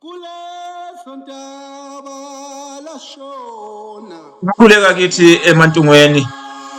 Kuleso ntaba lashona. Khuleka kithi eMantungweni.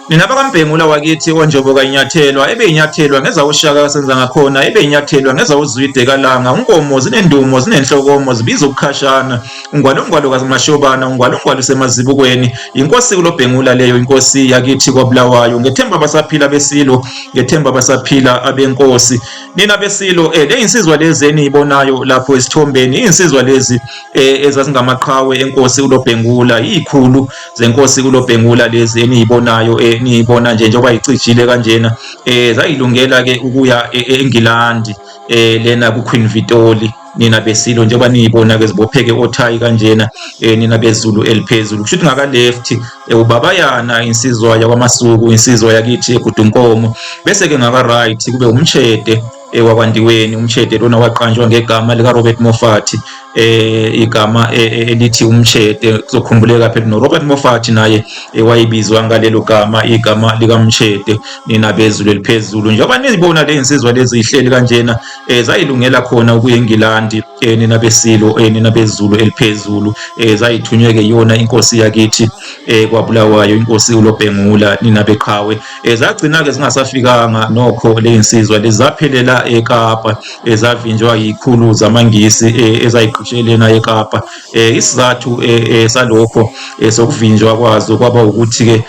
Nina bakaMbhengula wakithi onjobo kayinyathelwa ebeyinyathelwa ngezawushaka kasenza ngakhona ebeyinyathelwa ngezawuzwide kalanga unkomo zinendumo zinenhlokomo zibiza ukukhashana ungwalongwalo kaMashobana ungwalongwalo semazibukweni inkosi uLobhengula leyo inkosi yakithi kwaBulawayo ngethemba basaphila besilo ngethemba basaphila abenkosi Nina besilo eh lezinsizwa lezi eniyibonayo lapho esithombeni insizwa lezi eh, ezazingamaqhawe enkosi uLobhengula izikhulu zenkosi uLobhengula lezi eniyibonayo eh, eniyibona nje njengoba icijile kanjena eh zayilungela ke ukuya e, e, eNgilandi eh lena kuQueen Vitoli nina besilo njengoba niyibona ke zibopheke othayi kanjena eh, nina bezulu eliphezulu kusho ukuthi ngaka left eh, ubabayana insizwa yakwamasuku insizwa yakithi egudunkomo bese ke ngaka right kube umtshede eh, wakwandiweni umtshede lona waqanjwa ngegama lika Robert Moffat eh igama elithi umtshede kuzokhumbuleka phela no Robert Moffat naye wayebizwa ngalelo gama igama likamtshede nina bezulu eliphezulu njengoba nizibona le insizwa lezi ihleli kanjena eh zayilungela khona ukuya eNgilandi eh nina besilo eh nina bezulu eliphezulu eh zayithunywe ke yona inkosi yakithi eh kwabulawayo inkosi uLobhengula nina beqhawe eh zagcina ke zingasafikanga nokho lezinsizwa lezaphelela eKapa ezavinjwa yikhulu zamangisi eh, ezayigqishelena eKapa eh isizathu eh, eh, salokho eh, sokuvinjwa kwazo kwaba ukuthi ke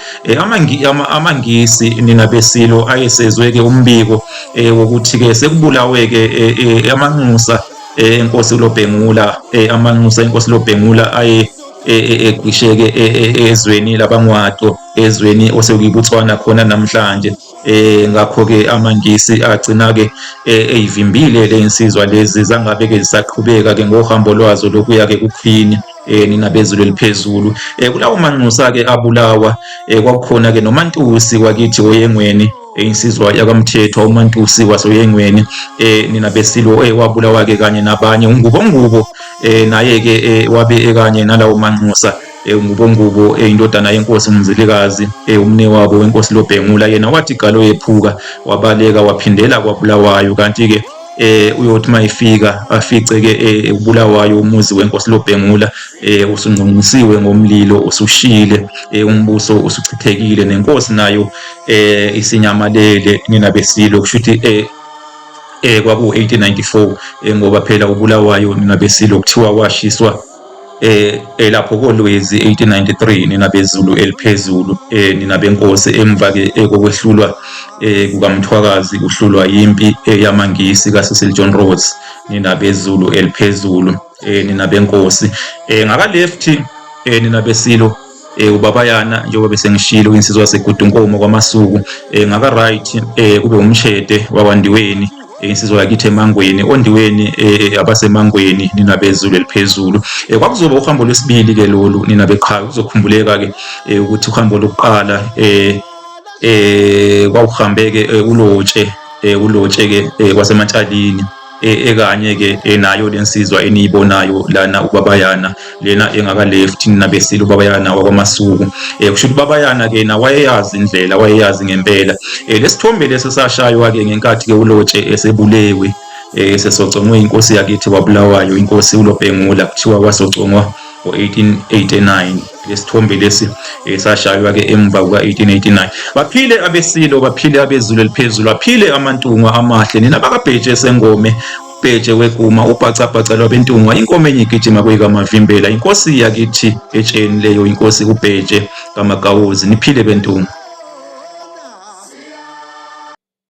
amangisi nina besilo ayesezwe ke umbiko wokuthi ke sekubulawe ke amanxusa enkosi uLobhengula amanxusa enkosi uLobhengula aye egqisheke ezweni labangwato ezweni osekuyiBotswana khona namhlanje eh ngakho ke amangisi agcina ke eyivimbile le insizwa lezi zangabe ke zisaqhubeka ke ngohambo lwazo lokuya ke kuQueen eh nina bezulu eliphezulu eh kulawo manxusa ke abulawa eh kwakukhona ke noMantusi kwakithi oyengweni insizwa yakwamthethwa uMantusi wasoyengweni eh nina besilo eh wabulawa ke kanye nabanye ungubo ngubo eh naye ke eh, wabe ekanye nalawo manxusa eh, ungubo ngubo eh, indodana yenkosi uMzilikazi eh, umnewabo wenkosi Lobhengula yena wathi galo yephuka wabaleka waphindela kwaBulawayo kanti ke eh uyothi mayifika afice ke eh, ubulawayo umuzi wenkosi Lobhengula eh usungqongqisiwe ngomlilo usushile eh, umbuso usuchithekile nenkosi nayo eh isinyamalele nina besilo kusho ukuthi eh eh kwaku 1894 eh, ngoba phela ubulawayo nina besilo kuthiwa washiswa eh, eh lapho kolwezi 1893 nina bezulu eliphezulu eh nina benkosi emva ke eh, kokwehlulwa eh kukaMthwakazi kuhlulwa impi eh, yamaNgisi kaCecil John Rhodes nina bezulu eliphezulu eh nina benkosi eh ngaka left eh nina besilo eh ubabayana njengoba bese ngishilo insizwa yaseGudunkomo kwamasuku eh ngaka right eh kube umshede wakwandiweni eh, insizwa yakithi emangweni ondiweni eh, abasemangweni nina bezulu eliphezulu eh, kwakuzoba uhambo lwesibili ke lolu nina beqhawe kuzokhumbuleka ke ukuthi uhambo lokuqala eh eh kwakuhambeke ulotshe ulotshe ke kwasematshalini E, ekanye ke enayo lensizwa eniyibonayo lana ubabayana lena engaka left nabesilo ubabayana wakwamasuku eh kusho ukuthi ubabayana ke na wayeyazi indlela wayeyazi ngempela eh lesithombe lesi sashaywa ke ngenkathi ke ulotshe esebulewe eh sesocongwe inkosi yakithi wabulawayo inkosi uLobhengula kuthiwa wasocongwa ngo-1889 lesithombe lesi eh, sashaywa ke emva kuka-1889 baphile abesilo baphile abezulu eliphezulu aphile amantungwa amahle nina bakabheje sengome ubheje weguma ubhacabhaca lwabentungwa inkomo enye igijima kweyikamavimbela inkosi yakithi etsheni leyo inkosi ubheje kamagawuzi niphile bentungwa.